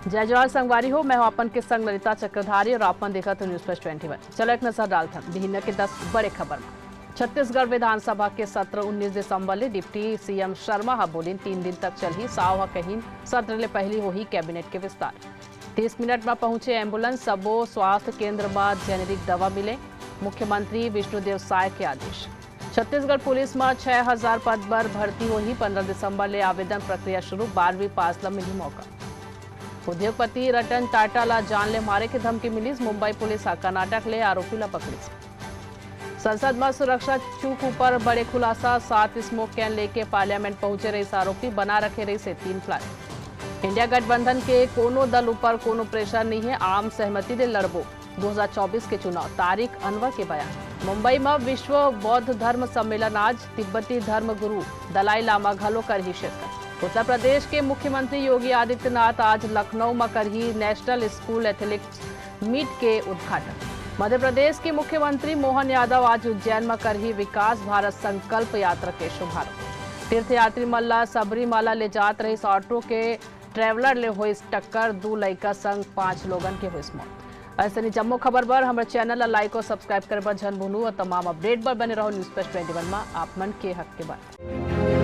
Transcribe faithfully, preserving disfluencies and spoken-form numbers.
जय जोहार संगवारी हो, मैं हूं अपन के संग ललिता चक्रधारी और आप मन देखत हो News Flash twenty one। चलो एक नजर डालथन बिहनिया के दस बड़े खबर में। छत्तीसगढ़ विधानसभा के सत्र उन्नीस दिसंबर ले। डिप्टी सीएम शर्मा ह बोलिन, तीन दिन तक चलही। साव ह कहिन, सत्र ले पहिली होही कैबिनेट के विस्तार। तीस मिनट म पहुंचे एम्बुलेंस, सबो स्वास्थ्य केंद्र म जेनेरिक दवा मिले, मुख्यमंत्री विष्णुदेव साय के आदेश। छत्तीसगढ़ पुलिस म छह हजार पद बर भर्ती होही, पंद्रह दिसंबर ले आवेदन प्रक्रिया शुरू, बारहवीं पास ल मिलही मौका। उद्योगपति रतन टाटा ल जान ले मारे के धमकी मिलिस, मुंबई पुलिस ह कर्नाटक ले आरोपी ल पकड़िस। संसद म सुरक्षा चूक ऊपर बड़े खुलासा, सात स्मोक कैन लेके पार्लियामेंट पहुंचे रहिस आरोपी, बना रखे रहिस हे तीन फ्लैग। इंडिया गठबंधन के कोनो दल ऊपर कोनो प्रेशर नइ हे, आम सहमति ले लड़बो, दो हज़ार चौबीस के चुनाव तारीख अनवर के बयान। मुंबई म विश्व बौद्ध धर्म सम्मेलन आज, तिब्बती धर्म गुरु दलाई लामा घलो करही शिरकत। उत्तर प्रदेश के मुख्यमंत्री योगी आदित्यनाथ आज लखनऊ म करही नेशनल स्कूल एथलीट मीट के उद्घाटन। मध्य प्रदेश के मुख्यमंत्री मोहन यादव आज उज्जैन म करही विकास भारत संकल्प यात्रा के शुभारंभ। तीर्थयात्री मन ला सबरीमाला ले जात रहिस ऑटो के ट्रैवलर ले होइस टक्कर, दू लइका संग पांच लोगन के होइस मौत। अइसने जम्मो खबर बर हमर चैनल ला लाइक और सब्सक्राइब करे बर झन भूलू और तमाम अपडेट बर बने रहो News Flash twenty one म। आप मन के हक के बात।